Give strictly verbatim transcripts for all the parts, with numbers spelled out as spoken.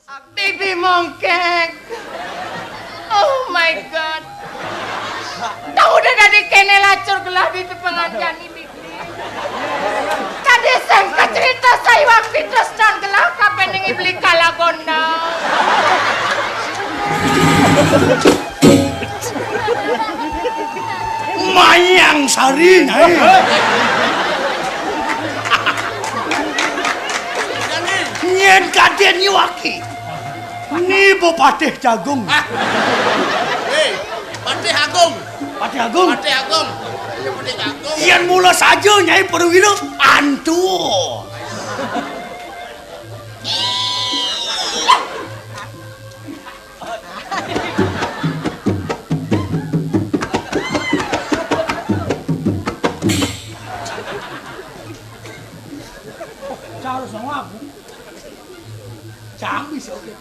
Bibi mongkek. Oh my God. Tau udah dadi kéné lacur gelah di depangan jani, Bibi. Tadi sing kacerita saiwang Pitrus dan gelah kapan ning beli kala gondang. Mayang Sari, Nyai. Nyén kadén nyuwaki. Ni Bupatih Jagung. Hah? Hei, Patih Agung. Patih Agung. Patih Agung. Iya, Patih Agung. Yén mula saja, Nyai Perwira, antu. Cara sama aku. Jambi sih, oke.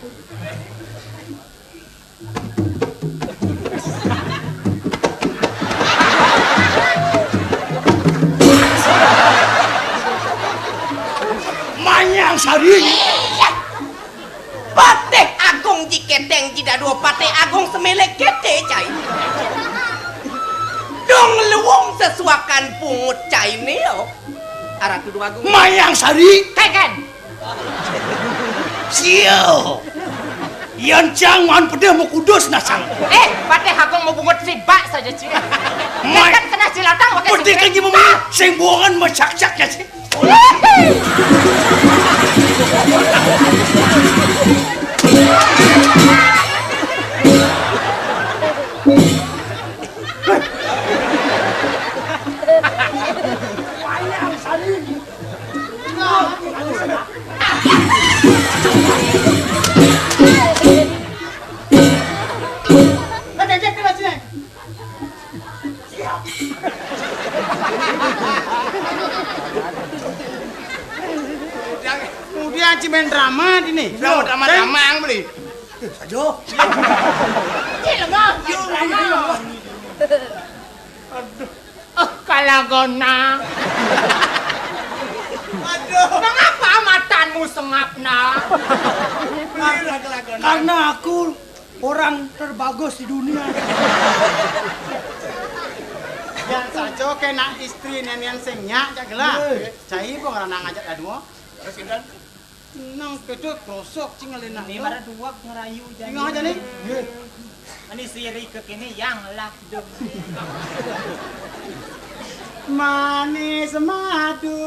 Mayang Sari. Patih Agung ji kedéng ji dadua Patih Agung semélé kété cai. Dong luung sesuakan pungut cainé yo. Aratu Déwa Agung. Mayang Sari. Kékén. Sio. Yan cang wan pedih mau kudus nasang. Eh, Patih Agung mau bungut sibak saja, Cik. Mai. Kékén kena silatang pakai pedih sibak. Kan gimana? Sing buangan macak-cak ya, Cik. Kemudian cimen drama ini. Drama, drama, drama yang beli. Saja. Cik lemah. Yo, lemah. Aduh. Eh, kalagona. Aduh. Mengapa matamu sengapna? Beli lah kalagona. Karena aku orang terbagus di dunia. Yang saja kena istri nenian sing nyak, cak gelah. Eh. Cai bong ranang ajak dadua. Terus, Intan? Nang kéto krosok cing ngalina. Ini marah dua ngerayu jadi. Ingat aja nih. Ini siri ke kini yang lah demi. Manis madu,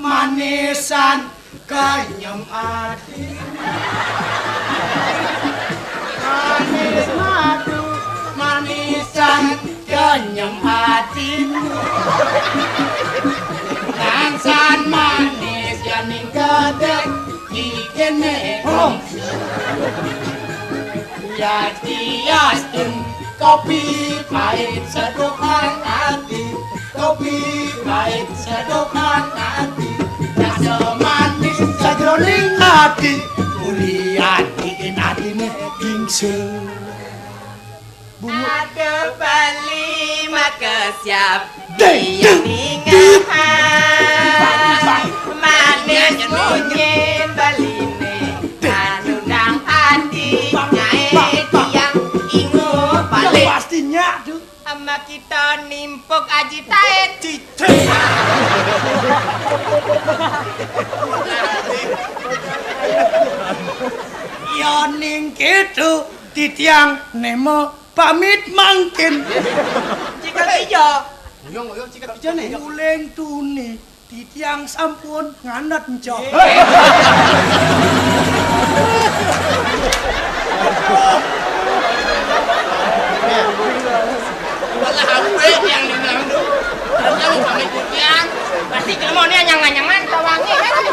manisan kenyem ati. Manis madu, manisan kenyem ati. Nangsan manis ya ning kedek. Iki ne. Oh. Ya, Yastin, kopi pahit sedukan ati, kopi pahit sedukan ati, rasa manis sajroning ati, uli ati, in atine ingsun. Ada Bali maka siap. Ding, dia ding, ningehang. Manis munyin Baline. Anu nang ati nyae tiang ingu balik. Pasti nyak tu. Ama kita nimpuk aji taen. Cicing. Ya ning kitu titiang nemo. Pamit mangkin. Cikat ija. Uyung, uyung, cikat ija nih. Uling tuni, titiang sampun ngandet encok. Malah apa yang dinang tuh? Kamu pamit titiang. Pasti jelema ini anyang-anyangan, tawangi, kan?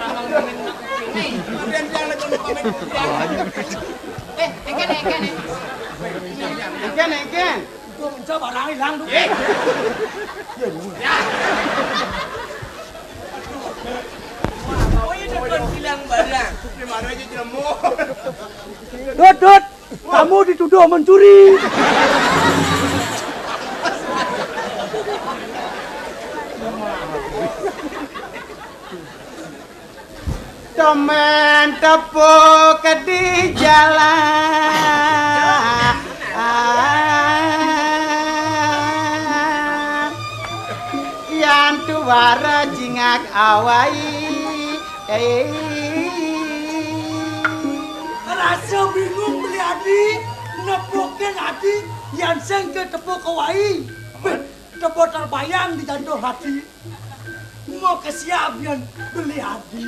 Orang pamit ini. Kemudian dia lagi pamit titiang. Eh, engken, engken, eh. Engken, engken. Engko mencok barang ilang tuh. Eh. Ya. Oh, iya, depan bilang barang. Di mana aja jelemu? Dut, Dut, kamu dituduh mencuri. Tomen tepuk di jalan, yan tuara cingak awai. Rasa bingung beli adi, nepukin adi, yan sing ke tepuk awai. Beh, tepuk terbayang di jantung hati. Mau ke siap yan beli adi.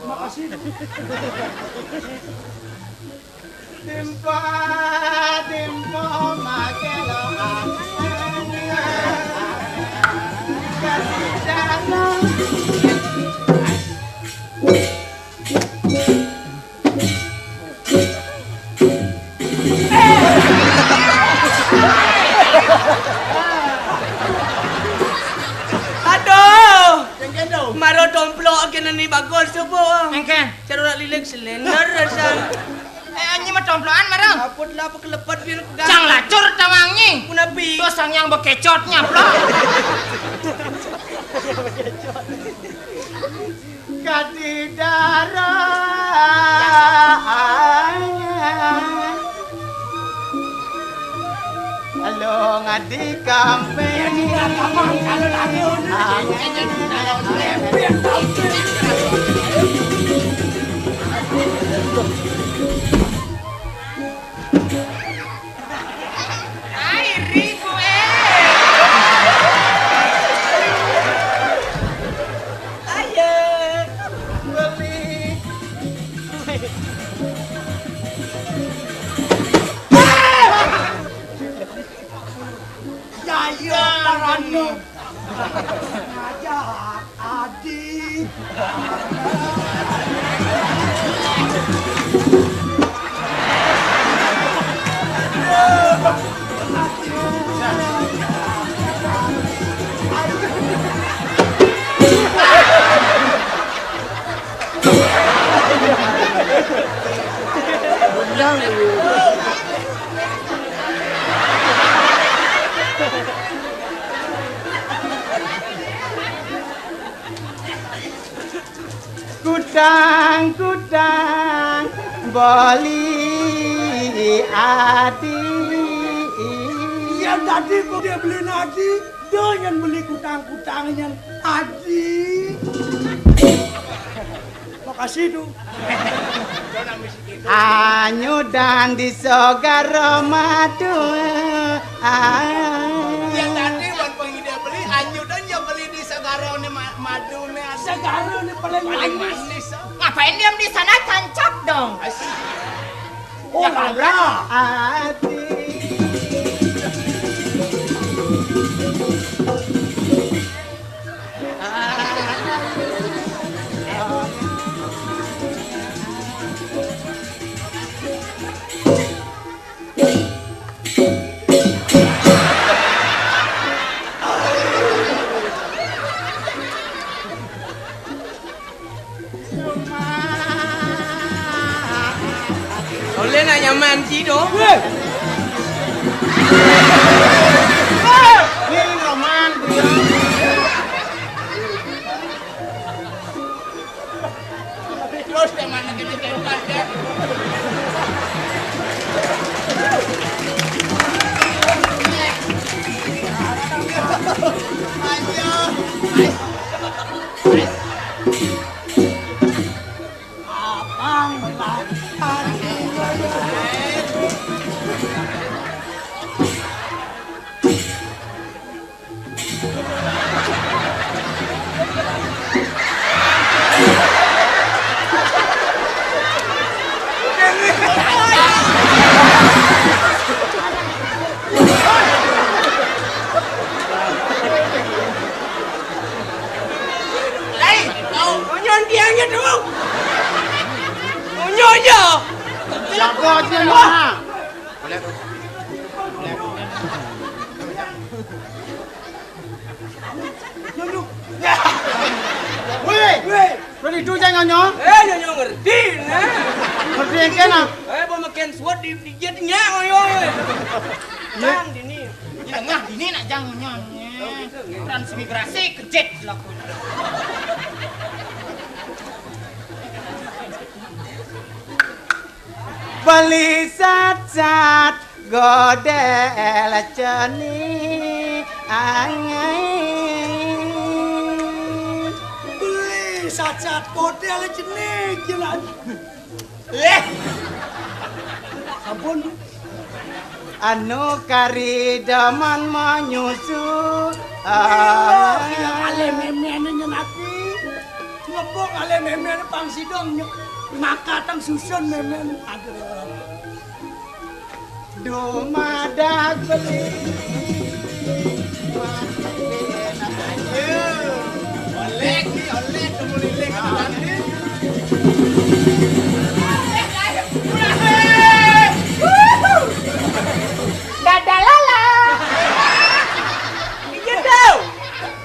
Makasih. Timpa, timpa, makelo angan. Kasih jalan. Aduh. Maro tomplok kene ni bagus tu, Bu. Engke. Cara nak liling selender rasa. Eh, anyi mah tomplokan maro. Apot lah, apa kelepet dia pegang. Cang lacur tawangnyi. Punapi. Terus sang yang bekecotnya, Bro. Kadidara. Halo ngadi kampeng. Ai, ribu, eh. Ayo. Beli. Jayo parani. Ngajak adi. Kutang, kutang, beli adi. Iya, tadi kok dia beli nadi, dia yang beli kutang-kutang yang adi. Makasih, tuh. Anyudan di Sogara Madu. Ah. Yang tadi wan pengide beli, anyudan ya beli di Sogara ni ma-, Madu ni. Sogara ni paling manis. Ngapain diam di sana? Tancap dong. Asik. Oh, ya, lah, lah. Ati. Oleh nak nyaman si tu. Weh. Ni Roman dia. Terus yang mana kita tempat ya? Ayo. Lai, kau onyon tiangnya tu. Onyon je. Jago je, Nona. Weh, weh. Berani tu jangan nyong. Eh, nyong ngerti nah. Ngerti yang kena. Eh, bawa makan suat di pijitnya, oyo. Bang, dini. Di tengah dini nak jangan nyong. Transmigrasi kejit laku. Beli sat-sat godel cening angai. Beli sat-sat godel cening, jelas. Eh. Ampun. Anu kari demen menyusu. Ah, ya, ale memene nyen aku. Ngepung ale memene pang sidong nyek. Maka tang susun memene. Aduh. Dumadak beli. Ayo. Oleh ni, oleh temu lilin. Dadah Lala. Iya dong.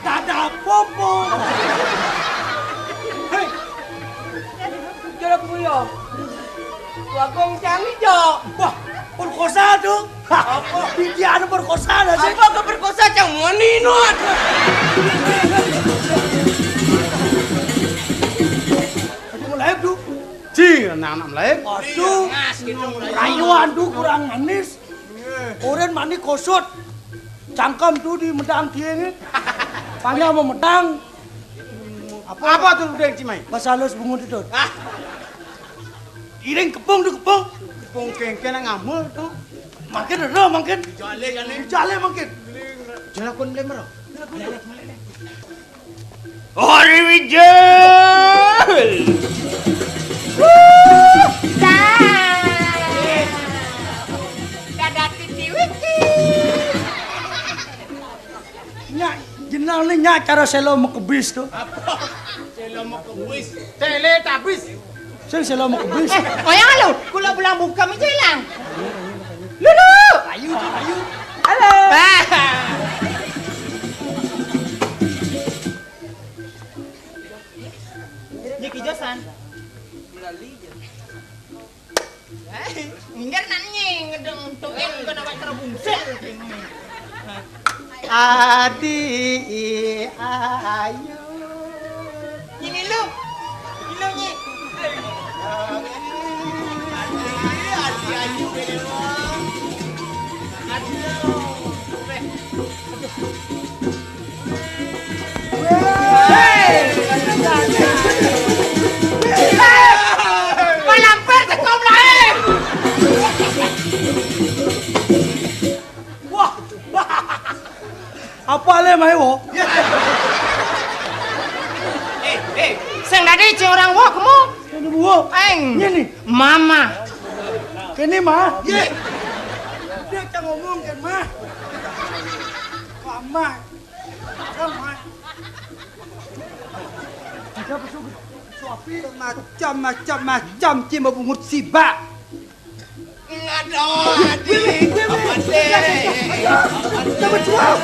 Dadah Popo. Hei. Jorok muyo. Wagong cang ijo. Wah, perkosa tuh. Apa? Dia ada perkosa ada sih. Apa ke perkosa cang moni not. Aduh, mulai tuh. Ci, anak-anak mulai. Aduh, rayuan tuh kurang manis. Oren mani kosot. Cangkem tuh di medang dia ini. Panya mau medang. Apa? Apa tuh udah cimai? Bahasa halus bungut itu. Ah. Iring kepung tuh kepung. Kepung kengken yang ngamul tuh. Makin ero makin. Jale jale. Jale makin. Jale kun lemero. Ori Wijil. Wuh, dah. Dadah titi wiki. Nyak, jenal ni nyak cara selo mekebis tu. Apa? Selo mekebis. Tele tabis. Sing selo mekebis. Wayang lu, kula bulang buka mi jelang. Lulu. Ayu, ayu. Halo. Ah. Niki Josan. Eh, minggir nang nying, ngedeng tuin, kena wak terus bungsil. Adi ayu. Ini lu. Ini lu, Nyi. Adi ayu, beda doang. Adi lu. Malampir teko mlae. Wah. Apa le mae wo? Eh, eh, sing dadi cing orang wo kemu. Ini wo. Eng. Ini. Mama. Ini ma. Ye. Dia cang ngomong kan ma. Mama. Cang ma. Macam-macam, macam-macam cima bungut sibak. Ngadoh, adik. Apa deh? Tambah dua.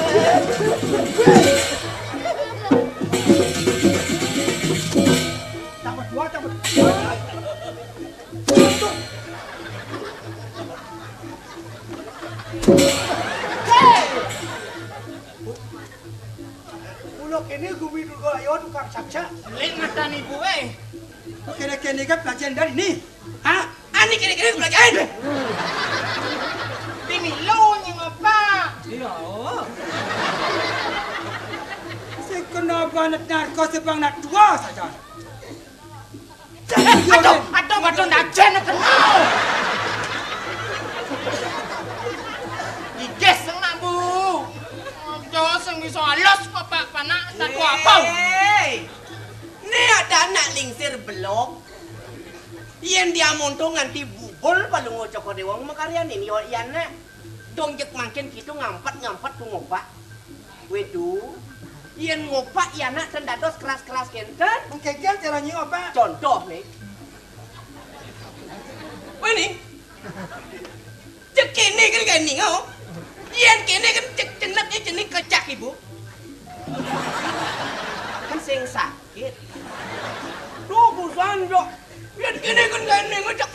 Tambah dua, tambah dua. Hei! Ulo kene gumi dulu ayo tukang saksa. Lek matan ibu, eh. Kene-kene kan pelajaran dari ni. Hah? Ani kene-kene pelajaran. Bini lo nying apa? Iya. Sing kena banget narko sebang nak dua saja. Aduh, aduh, aduh, nak jen kenal. Iges sing nak bu. Aduh, sing bisa halus kok, Pak, panak, satu apa? Hei. Ni ada anak lingsir belok. Yen dia monto nganti bubul palungo cokor dewang makaryanin yo iyan nak. Dong jek mangkin kitu ngampat-ngampat tu ngopak. Wedu, yen ngopak iyan nak ten dados keras-keras kenten. Mengkegel caranya ngopak. Contoh nih. Weh nih. Cek kene kan kene ngau. Yen kene kan cek ceneknya jenis kecak ibu. Kan sing sakit. Tuh busan jo. Yen kene kan kene ngecek.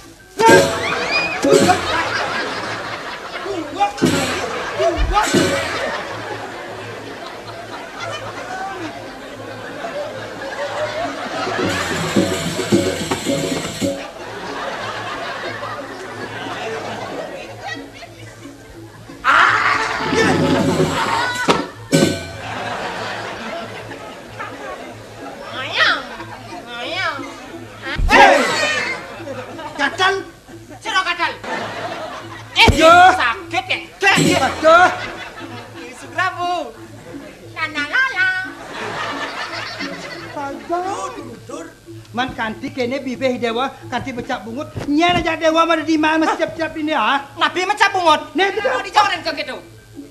Dur, dur, dur. Man kanti kéné bibih Déwa, kanti mecap bungut. Nyén ajak Déwa mara diman mesti tiap-tiap dina, ha? Napi mecap bungut? Né, kéto. Guru di jalan ka kéto.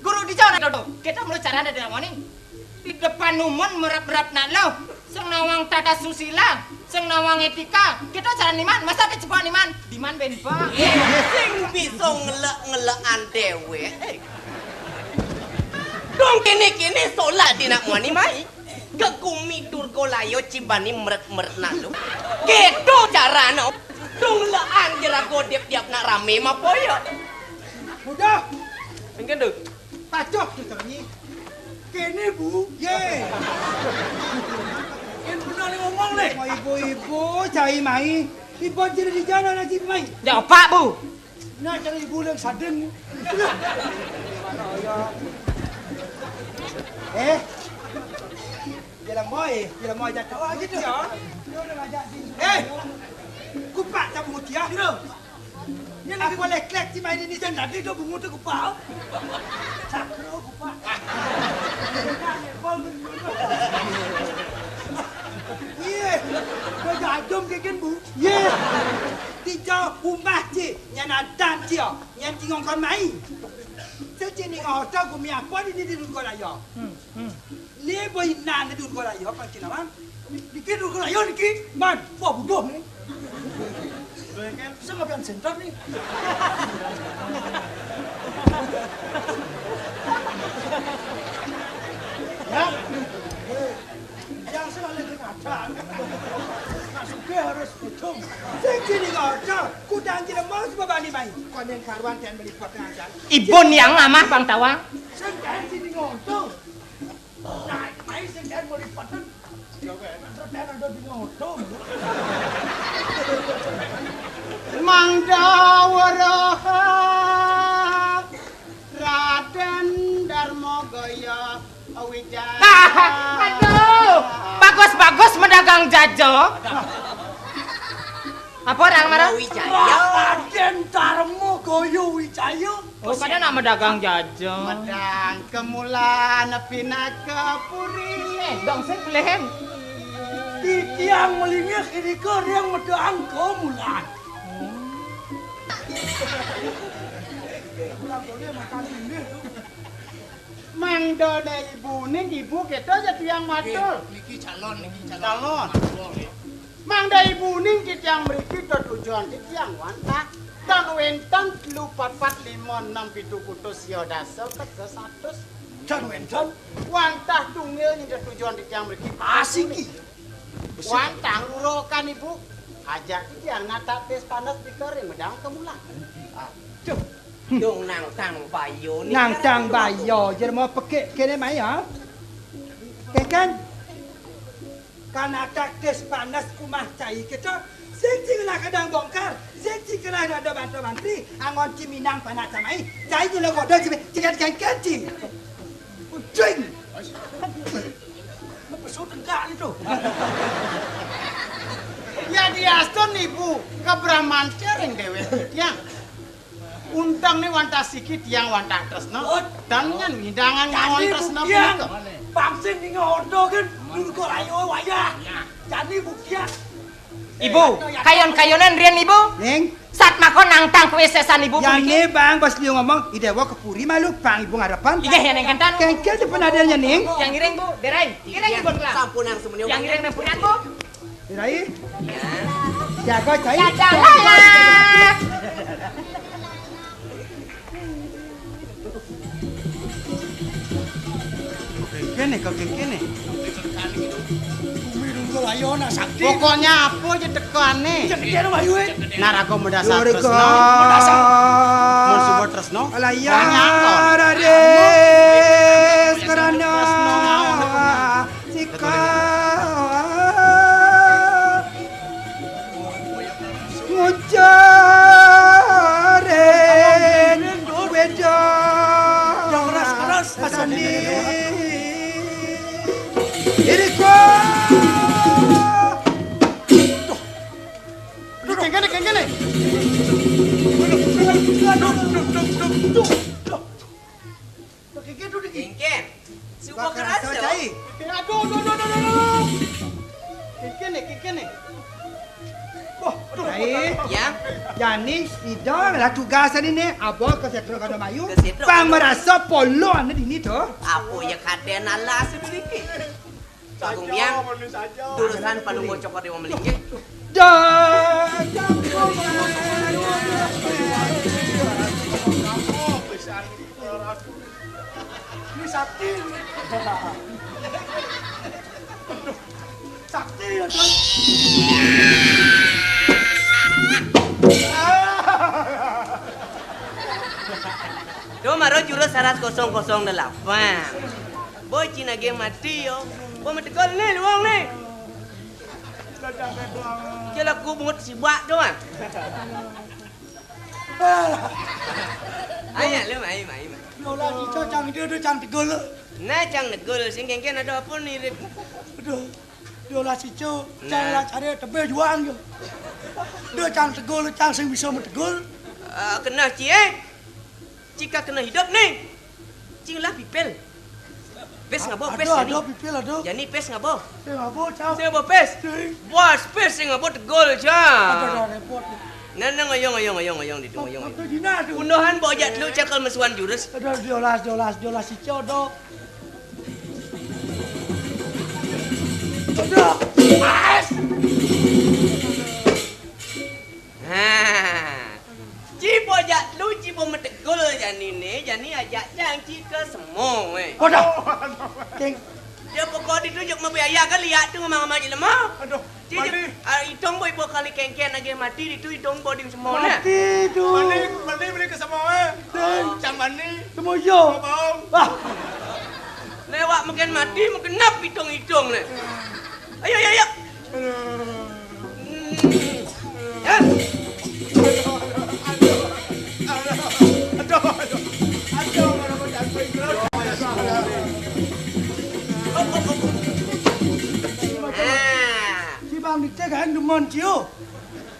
Guru di jalan ka kéto. Kéto mula carané Déwa né. Di depan umum merep-merep nak lo. Sing nawang tata susila, sing nawang étika. Kéto carané man, masa kecepak né man. Diman ben ba. Sing bisa ngelek-ngelekan déwék. Dong kéné-kéné solat di nak muani mai. Ka gumi Durgalaya cibani mret-mret nak lu. Kéto carané. Dong leang jerago dep-dep nak ramé mapaya. Buda. Engken tu. Pacok tu tangi. Kéné bu. Yé. Kén bener né ngomong né. Ibu-ibu cai mai. Ibu jadi di jalan aja mai. Jawab pak bu. Nah, cari ibu yang sadeng. Eh, jalan boy, jalan boy jatuh lagi tu. Ya. Dia udah ngajak sini. Eh, kupak tak bungut ya. Ini lagi boleh klek si main ini. Dan tadi tu bungut tu kupak. Sakro kupak. Iya, kau jadum keken bu. Yé, tija umbah ci, nyén adan ci, nyén ci ngongkon mai. Sing ci ning oto gumi apa dini di Durgalaya. Hmm, hmm. Né boi nan di Durgalaya, pang ci nawang. Niki Durgalaya niki, man, wah buduh né. Sing ngapian sentor né. Ya. Yang selalu dengar. Nak sugih harus hitung. Sing ci ning oto, kudang ci lemah sebab bani mai. Kau yang karuan dan meliput ngajar. Ibu yang amah bang tawang. Sing ci ning oto. Nah, mai sing ci meliput. Ya, kan, terus dia ada di oto. Mangda waraha Raden Darma Gaya Wijaya. Aduh, bagus-bagus mendagang jajo. Apa orang marah? Wijaya. Raden Darma Gaya Wijaya. Oh, kada nama dagang jajo. Medang kemulan pinaka puri. Eh, dong sing pelehen. Titiang melingis ini ke riang medang kemulan. Mangda ibu ning ibu kita aja tiang matur. Niki calon, niki calon. Calon. Mangda ibu ning titiang mriki tetujon titiang wantah. Tan wénten telu papat lima enem pitu kutus sia dasa teges satus. Tan wénten. Wantah tunggil ning tetujon titiang mriki. Asiki. Wantah ngurukan ibu. Ajak titiang natak tis panas dikering medang kemulan. Aduh. Dong nangtang bayo ni. Nangtang bayo, jer mau pekik kéné maya. Kéngkén. Kan ada tis panas kumah cai kita. Sing sing lah kadang bongkar, sing sing lah ada bantu mantri, angon ci minang panas camai. Cai tu lah kodo ci, ci kan kéngkén ci. Ucing. Pesut enggak itu. Ya diastun ibu, kebraman cering dewe. Ya. Untang né wantah siki tiang wantah tresna. Dan nyén widangan ngawon tresna punika. Pangsin ning oto kan dulu kok ayo wayah. Jani buktian. Ibu, kayon-kayonan rian ibu. Ning. Sat mako nangtang kuwi sesan ibu. Yang né bang bos liu ngomong, ide wa kepuri malu pang ibu ngarepan. Iya ya neng kentan. Kengkel di penadanya ning. Yang ngiring bu, derai. Ngiring ibu kelam. Sampun yang semuanya. Yang ngiring nang punan bu. Rai? Jaga cai. Jaga lah. Kéné, kok kéné. Bumi nunggu ayo nak sakti. Pokoknya apa aja tekane. Jangan dia rumah yue. Naraga medasar tresno. Medasar. Mun suba tresno. Alaya. Raden Karana. Sika ngujarin weda keras-keras asani iriko. Kengkene, kengkene. Kengken. Suba Kéné. Wah, aduh. Baik. Ya. Jani, ida lah tugas tadi né, abah ka Sétra Gandamayu. Ka Sétra. Pang marasa polo ané dini to. Apa ya kadén alas itu dikit. Agung Biang, turusan Palungguh Cokor Déwa Malinggih. Dah. Ini sakti. Aduh, sakti ya, Tuan. Tuh, maro jurus saras kosong kosong delapan. Boy, Cina gé mati yo. Boy, metegol né, luang né. Cél aku bungut sibak tuh, ah. Ayo, lu, ayo, ayo. Yolah, si Cok cang dia, dia cang tegul. Nah, cang tegul, sing kéngkén ada apa nih, Rip? Aduh, yolah si Cok, cang lah cari tebih juang yo. Dia cang tegul, cang sing bisa metegul. Eh, kena, Ci, eh. Cika kena hidup nih. Cing lah pipil. Pés ngabo, pés, ada, Jani. Ada pipil, ada. Jani, pés ngabo. Pés ngabo, Cang. Sing ngabo pés. Sing. Bos, pés sing ngabo tegol, Cang. Ada, ada repot nih. Nah, nah, ngoyong, ngoyong, ngoyong, ngoyong di, ngoyong. Apa dina tuh? Undahan bawa jak telu cakal mesuan jurus. Ada, jolas, jolas, jolas si Codok. Ada. Ais. Nah, cibo jak telu, cibo metegul jani né, jani ajak cang ci ka semo, wéh. Waduh. Cing. Dia pokok ditu juk mabiaya kan liat tu ngamang-ngamang ci lemah. Aduh, ci juk, mani. Ah, itong boy bo kali kéngkén agih mati ditu itong bo di semo nah. Mati tu. Mani, mani beli ka semo, wéh. Cing. Cang mani. Semo yo. Semo bau. Wah. Lewat makin mati, makin nap itong-itong né. Ayo, ayo, ayo. Ci bang dicek kan demen, Ci, oh.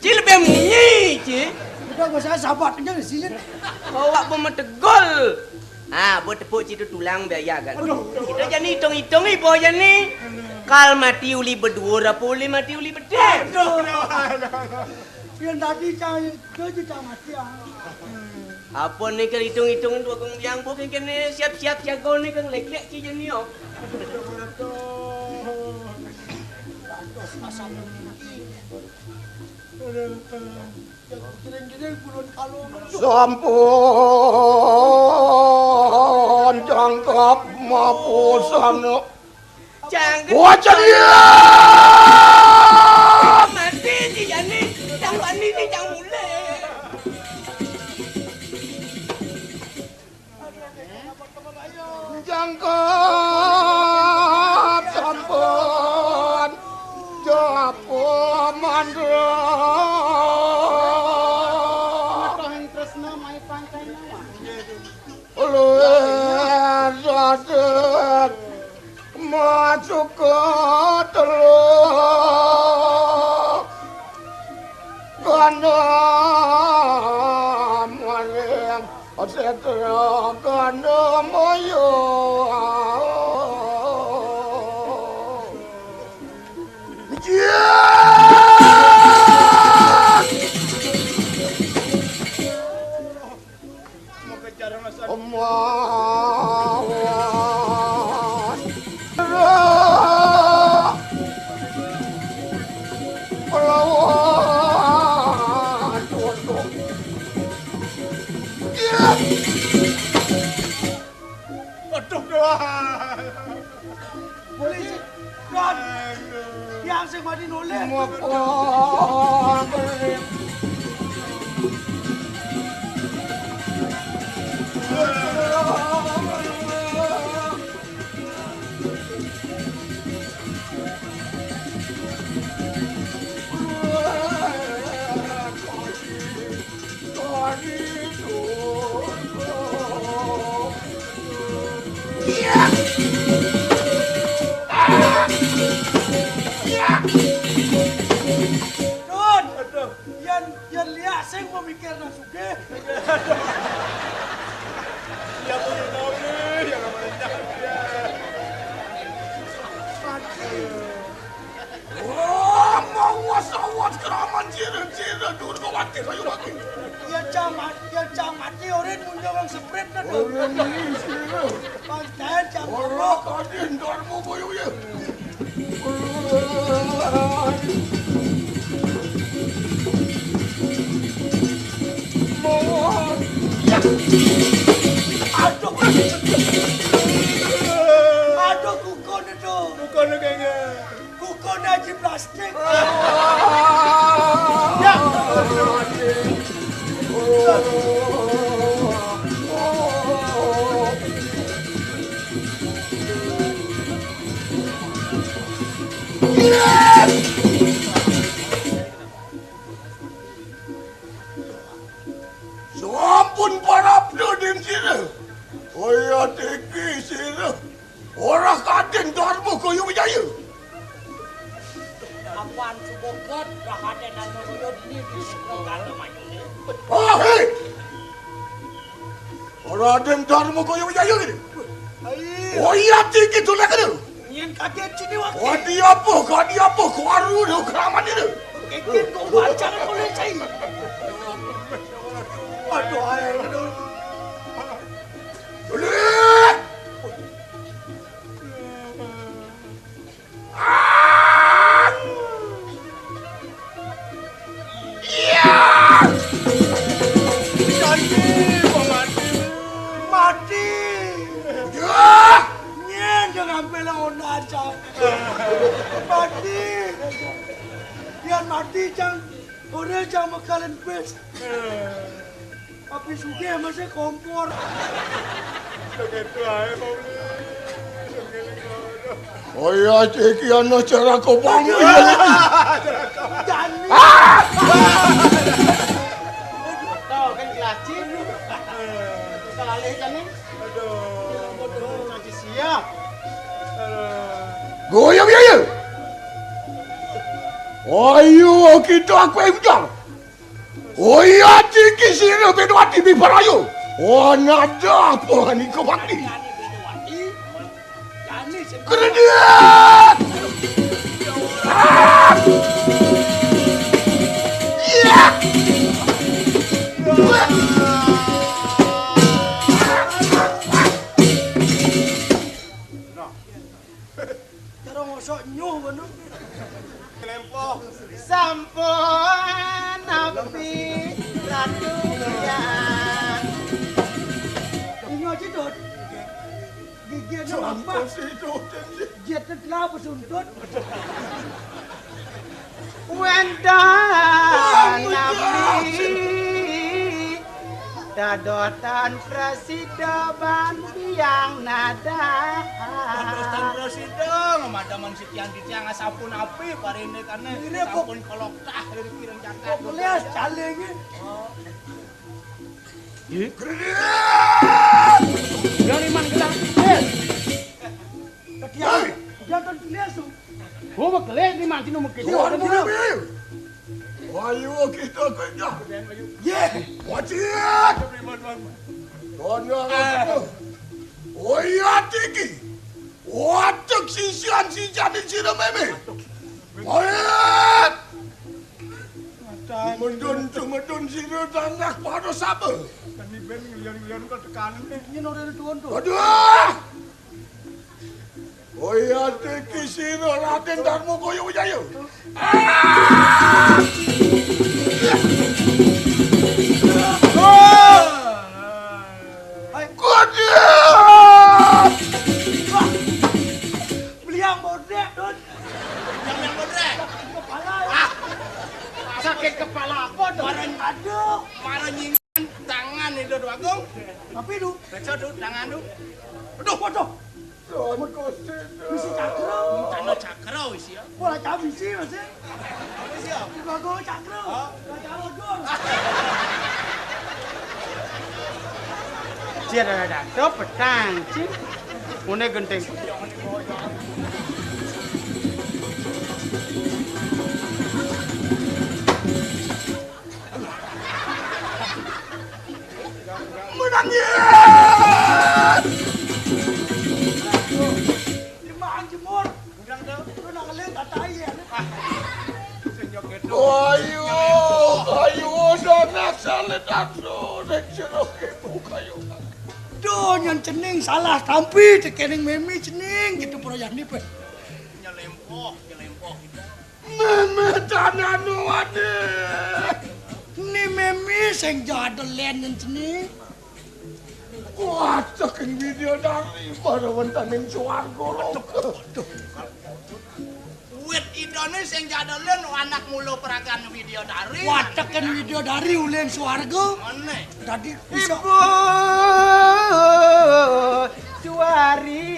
Ci lebih munyi, Ci. Udah, gak usah sabat aja di sini. Awak pemetegol. Ha, buat tepuk situ tulang biaya kan. Aduh. Kita jani hitung-hitung ibu jani. Kal mati uli berdua, apa uli mati uli bedek? Aduh, aduh, aduh, aduh. Yang tadi cang itu aja cang mati, ah. Apa nih kan hitung-hitung dua kong biang, bukan kena siap-siap jago nih kan lek-lek ci jani, oh. Aduh, aduh, aduh. Aduh, aduh. Sampun jangkep mapusan. Jangkep. Wajah dia. Mati si Jani, cang wani si cang mulih. Jangkep sampun japu mandra. Ulun sadar masuk ke teluk. Gandum maring setra gandum moyo. Jiat! Kemawan. Pelawan. Waduh, doa. Polisi, Don. Yang sing mati noleh. Mokok. Dun, aduh, yén, yén liak sing pemikir nang sugih. Iya, bener, Bang. Iya, namanya. Aduh. Wah, Yén cang mat-, yén cang mati, urip mun nyolong seprit dah dong. Urip ini sira. Pancén cang ora ora. Kadén Darma kaya ya. Aduh. Aduh, kukoné to. Kukoné kaya. Kukoné aji plastik. Ya. Sampun parab doding sira. Kaya tiki sira. Ora kadén Darma Kaya Wijaya. Apan subogot, Raden Darma Kaya dini di Sukrogan Mayune. Ah, hé! Raden Darma Kaya Wijaya kene. Ai. Oh iya, tiki tulak kene. Nyén kadén sini wakil. Kadi apa, kadi apa, kuaru lo keramat ini. Kekin kok bancang oleh saya. Aduh, ayo, aduh. Tulis. Ah! Iya! Janji, mati. Mati. Ya! Nyén jangan pela onan, Cang. Mati. Yén mati, Cang. Ora, Cang, makalan pes. Tapi sugih masih kompor. Begitu ae, Pak Beli. Oh iya, iki ana cara kobong. Iya, iki. Jani. Ah! Tau kan kelacin. Salah jani. Aduh. Aduh, ngaji siap. Aduh. Goyang ya, ya. Ayo kita aku yang ujar. Oya tiki sira Bedwati Biparaya. Ana ada apa nika bakti? Kredit! Ah! Iya! Cara ngosok nyuh ngono. Lempoh. Sampun napi Ratu Hyang. Inyo aja, Dut. Gigirnya apa? Sampun sih, Dut. Jet telah besuntut. Wénten napi dadotan prasida ban biang nadah. Dadotan prasida, ngamadaman sitian titiang asampun api parine kane. Ini kok sampun kolok tah dari pirang jagat. Kok ngeles calenge? Oh. Ih. Dari mana gelang? Eh. Ketiak, hei! Jantan kelias tu. Gua mah kelek ni, mantin nomor ketiak. Tuan Budi Bil. Ayo kita kenyah. Ye. Wajib. Tuan yang apa? Oh iya, tiki. Watek sisian-sisian di sini, meme. Wajib. Matan. Medun tu, medun sini, tanah pada sapa? Kami ben ngelian-ngelian ke tekanan ni. Ini orang tuan tu. Aduh. Kaya tiki sira Raden Darma Kaya Wijaya. Ah! Hai, Kodia! Wah, beliang bodek, Dun. Beliang bodek? Sakit kepala, ya. Ah. Sakit kepala apa, Dun? Marah. Aduh. Marah nyingan tangan itu, Dun Agung. Tapi, Dun. Baca, Dun, tangan, Dun. Aduh, waduh. Bisi cakra. Tanah cakra isi ya. Wah, cakra bisi, Mas. Bisi ya? Bagus cakra. Hah? Bagus bagus. Cir ada dato petang, cir. Mune genting. Menang ya! Jemaah jemur. Udah tuh, lu nak ngelit, tak tai ya. Ayo, ayo, Alit asu ning jero kebo kaya. Duh, nyen cening salah tampi tekening Mimi cening gitu proyekne, Pe. Nyelempoh, nyelempoh gitu. Mimi tananu ade. Ni Mimi sing jadelen nyen cening. Wah, saking Widyadari para wonten ing swarga loka. Wit idane sing jadelen anak mula peragan Widyadari. Watekin Widyadari uling swarga. Ngene. Dadi bisa. Ibu Suwari,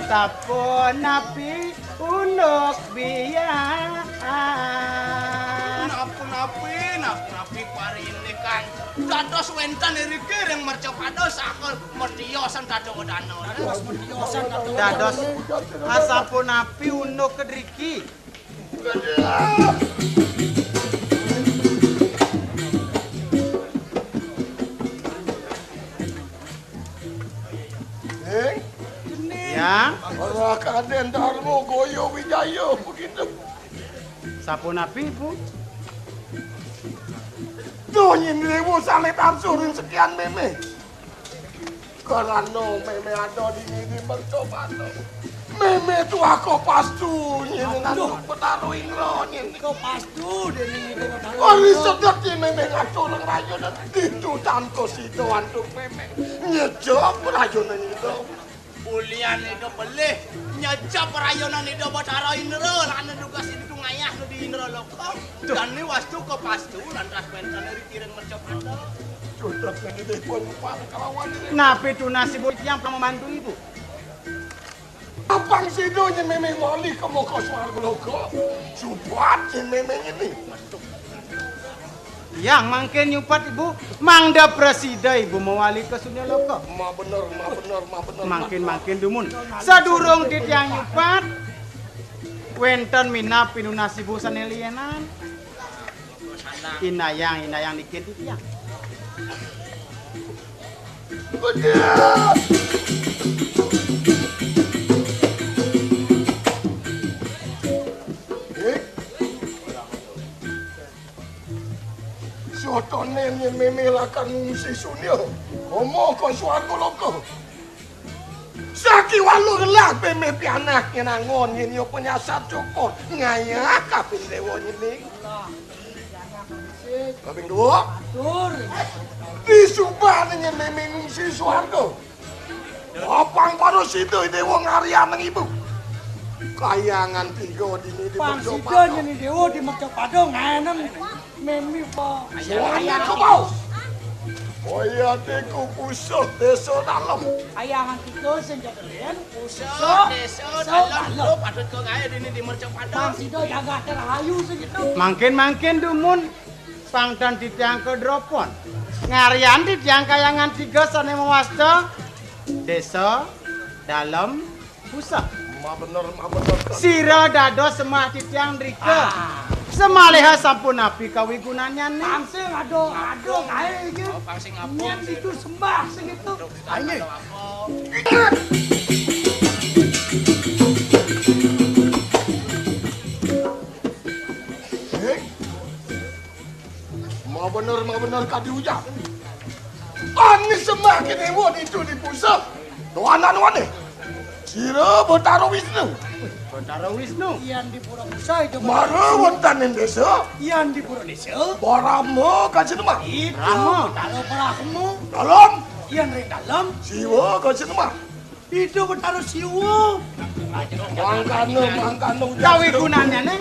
sapunapi unduk biak? Napunapi, napunapi parine, Kang. Dados wenten iriki ring mercapada saha medhiosan dadawedana. Dados medhiosan dadawedana. Dados asapunapi unduk kedriki? Ning, ya. Ora kaden Darma Gaya Wijaya begitu. Sapunapi, Bu? Duh, nyindriwu sane tarsurin sekian Mimi. Karana Mimi ada dini di mercapada. Mimi tuah kapastu nyene nanduk Betara Indra nyene. Kapastu dening Ida Betara Indra. Ari sedek nyene Mimi ngaturang rayana ditu tanpa sida antuk Mimi. Nyejep rayana nyene. Ulian Ida pelih nyejep rayana Ida Betara Indra lan dugas ditu ngayah di Indra Loka. Dane wastu kapastu lantas wenten ring mercapada. Cutet niki dipun pan kalawan ini. Napi tunas Ibu tiang pramembantu Ibu? Apang sida nyen Mimi wali ka maka swarga loka? Subat nyen Mimi ngene. Tiang mangkin nyubat Ibu, mangda prasida Ibu mawali ka sunya loka. Ma bener, ma bener, ma bener. Mangkin, mangkin dumun. Sadurung titiang nyubat, wenten minab pinunas Ibu sane lianan. Inayang, inayang niki titiang. Bener. Eh? Sotone nyen Mimi lakar ngungsi sunya. Komo ka swarga loka. Sakiwalu gelah Mimi pianak nyen angon nyen ya penyasat cokor. Ngayah kaping dewa nyene. Kaping dua. Matur. Disubane nyen Mimi ngungsi swarga. Apang para sida dewa ngaryan nang Ibu. Kayangan tiga dini di pang sida mercapada. Nyeni dewa di mercapada ngaenem Mimi pa. Soalnya kebau. Kaya tiku Puseh desa Dalem. Kayangan tiga sing jadelen. Puseh desa Dalem. Lo patut ke ngae dini di mercapada. Pang sida jagat rahayu sing gitu. Mangkin-mangkin dumun pang ten titiang kedropon. Ngaryan titiang kayangan tiga sane mawasta Desa Dalem Puseh. Ma bener, ma bener. Sira dados semah titiang drika. Ah. Semaliha sampun napi kawigunannyane. Pang sing ada, ada kae iki. Oh, pang sing apa? Nyen itu sembah sing itu. Ayo. Eh? Ma bener, ma bener kadi ujar. Anis sembah ke dewa ditu di Puseh. Tuanan wane. Sira Betara Wisnu. Betara Wisnu. Yan di Pura Puseh itu. Mara wonten ing desa. Yan di Pura Desa. Brahma kajeneman. Itu Brahma. Betara Brahma. Dalem. Yan ring dalem. Siwa kajeneman. Itu Betara Siwa. Mangkana, mangkana ujar. Kawigunannyane?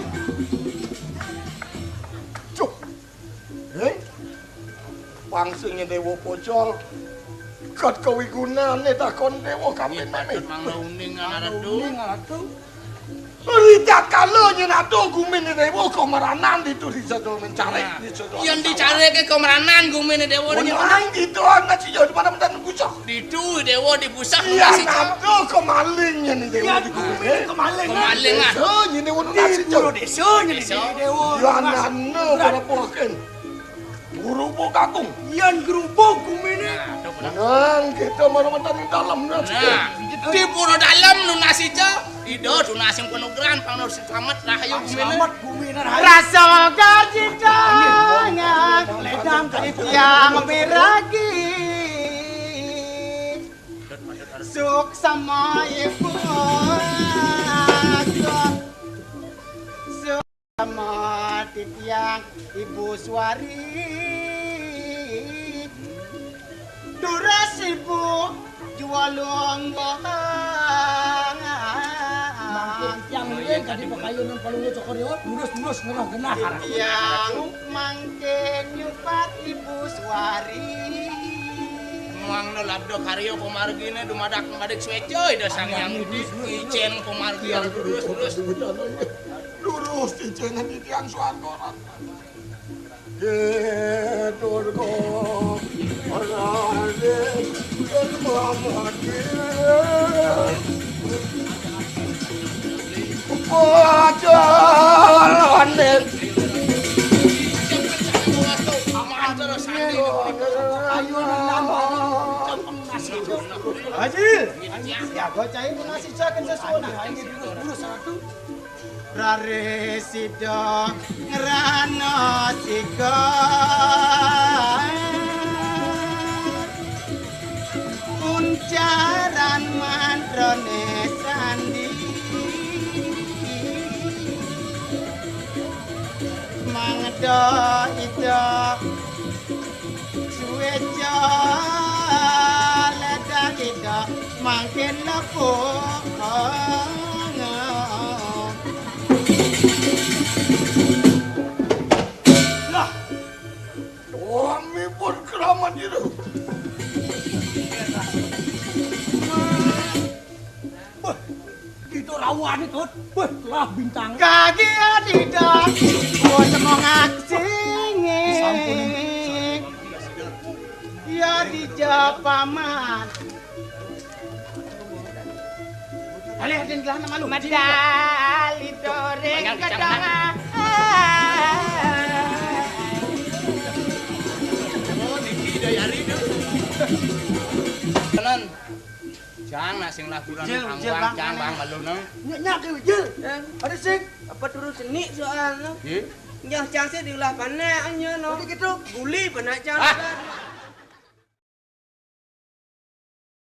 Cuh. Eh? Pang sing dewa pocol. Ket kawigunane takon dewa kamin mane. Mang uning ngaratu. Uning ngaratu. Ritat kala nyen ado gumine dewa kamaranan ditu di Sadol Mencari. Nah, di Sadol yen Mencari. Dicarike kamaranan gumine dewa nyen. Menang gitu ana sing yo di mana mentan gusok. Ditu dewa di Puseh. Iya, nado kemaling nyen dewa di gumine. Kemaling. Kemaling, ah. Desa nyen dewa nasi. Di pura desa nyen dewa. Ya nano para poken. Gerubug Agung. Yan gerubug guminé. Nah, to bener. Menang kita marang wénten ing dalem. Nah, di pura dalem nunas ica. Ida tunas sing panugrahan pang selamet rahayu guminé. Selamet guminé rahayu. Rasa garjita ledang titiang miragi. Suksma ibu. Suksma titiang Ibu Suwari. Durus Ibu juwalung. Mangkin tiang ngiring kadi pakayunan Palungguh Cokor Dewa, durus-durus ngeroh genah. Tiang mangkin nyupat Ibu Suwari. Mangda labda karya pamarginé dumadak madik sweca Ida Sang Hyang Widhi, icén pamargi durus-durus. Durus icén titiang swarga. Durga Raden Permadi. Pacalanin. Haji, ya, gua cai nasi jaken sesuatu. Nah, ini dulu, dulu satu. Rarisida ngrana siga uncaran mantrane sandi. Mangda ida suweca ledang ida mangkin lepung. Lah, suami pun keramat itu. Wah, itu rawane, Tut. Wah, lah bintang. Kaki tidak, bos mau ngaksing. Ya di Japaman. Alih den gelahna malu. Medal itu ring kedang. Oh, niki dayari to. Tenan. Jang nak sing laburan Wijil, Wijil, angwang, Bang, jang, Bang, malu nang. Nyak, nyak, Wijil. Ada sing. Apa turun seni soalnya? Nggih. Nyah cang sih diulah panak nya no. Udah gitu. Guli panak cang. Ah.